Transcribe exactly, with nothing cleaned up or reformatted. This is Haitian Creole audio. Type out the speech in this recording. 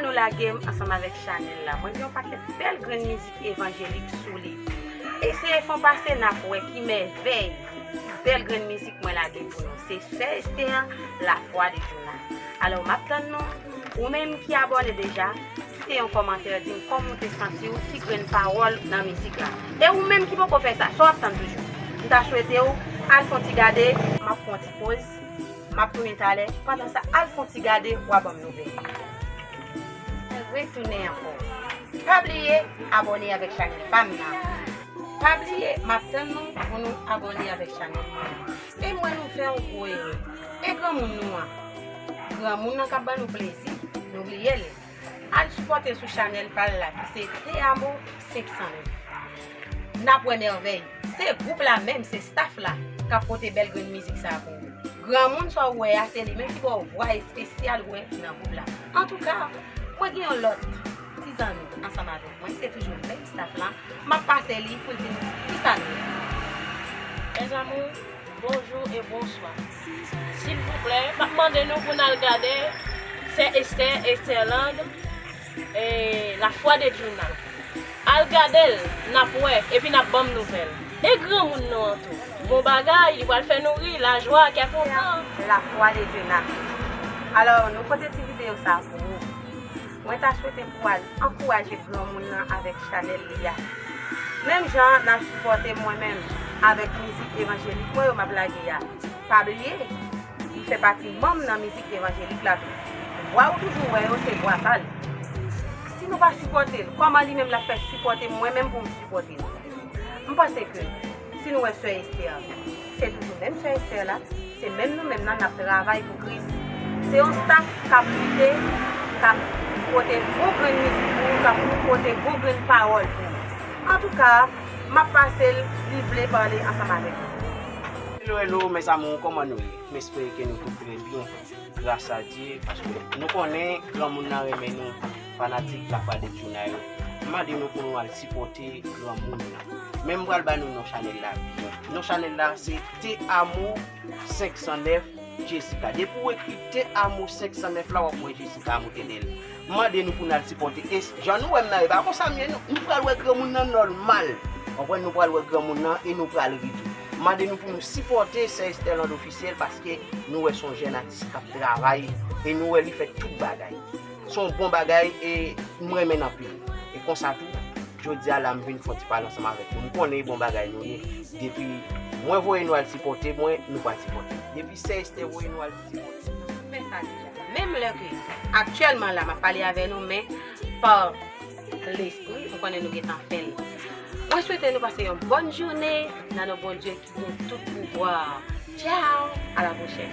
Nou lage m ansanm avèk chanèl la. Mwen gen yon pakèt bèl grenn mizik evanjelik sou li. Eseye fè yon pase, n ap wè ki mèvèy, ki bèl grenn mizik mwen lage pou nou. Se Sè Esther, La Foi de Juna. Alò, m ap tann nou. Ou menm ki abòne deja, kite yon kòmantè, di m kòman w te santi w, ki grenn pawòl nan mizik la. E ou menm ki poko fè sa, sa w ap tann toujou? M ta swete w al fè yon ti gade, m ap fè yon ti poz. M ap tounen talè. Pandan sa, al fè yon ti gade, w a ban m nouvèl. Retounen ankò. Pa bliye abòne avèk chanèl pa m nan. Pa bliye, m ap tann nou pou nou abòne avèk chanèl mwen. E mwen nou fè yon gwo erè. E granmoun nou an? Granmoun nan k ap ban nou plezi, nou bliye l. Al sipòte l sou chanèl pa l la, ki se Te Amo senk san nèf. N ap wè mèvèy. Se gwoup la menm, se staff la k ap pote bèl grenn mizik sa a pou ou. Granmoun sa w wè a, se li menm ki ba w vwa espesyal ou wè nan gwoup la. Antouka, mwen gen yon lòt ti zanmi ansanm avèk mwen, se toujou menm staff la. M ap pase li pou l di nou kisa nou ye. Mes amours, bonjou e bonswa. Silvouplè, m ap mande nou pou n al gade Sè Esther, Estherland, e La Foi de Juna. Al gade l, n ap wè, epi n ap ban m nouvèl. E granmoun nou an tou. Bon bagay, li pral fè nou ri, lajwa, kè kontan. La Foi de Juna. Alò, nou pote ti videyo sa pou ou. Mwen ta swete pou w al ankouraje granmoun nan avèk chanèl li a. Menm jan n ap sipòte mwen menm avèk mizik evanjelik mwen yo m ap lage a. Pa bliye, li fè pati manm nan mizik evanjelik la tou. Vwa ou toujou wè yo, se vwa pa l. Si nou pa sipòte l, kòman li menm l ap fè sipòte mwen menm pou m sipòte l? M panse ke si nou wè Sè Esther, se toujou menm Sè Esther la, se menm nou menm nan n ap travay pou Kris. Se yon staff k ap lite, k ap pote bon grenn mizik pou ou, k ap pote bon grenn pawòl pou ou. Antouka, m ap pase l, li vle pale ansanm avèk nou. Hello, hello, mes amours, kòman nou ye? M espere ke nou tout trè byen. Gras a Dye, paske nou konnen granmoun nan renmen nou, fanatik La Foi de Juna yo. M mande nou pou nou al sipòte granmoun nan. Men m pral ba nou non chanèl la byen. Non chanèl la se Te Amo senk san nèf Jessica. Depi w ekri Te Amo senk san nèf la, w ap wè Jessica a moute dèyè l. M mande nou pou n al sipòte. E jan nou wè m nan, e pa konsa m ye, non. Nou pral wè granmoun nan nòmal. Konprann, nou pral wè granmoun nan e nou pral ri tou. M mande nou pou nou sipòte Sè Estherland Officiel paske nou wè se yon jèn atis k ap travay e nou wè li fè tout bagay. Se yon bon bagay e m renmen l anpil. E konsa tou, jodi a la m vin fè yon ti pale ansanm avèk nou. M konnen e bon bagay nou ye. Depi mwen voye nou al sipòte mwen, nou pral sipòte. Depi Sè Esther voye nou al sipòte. Fè sa deja. Menm lè ke aktyèlman la m ap pale avè nou, men pa lespri, m konnen nou gentan fè l. Mwen swete nou pase yon bòn jounen nan non Bondye ki gen tout pouvwa. Tchao, a la pwochèn.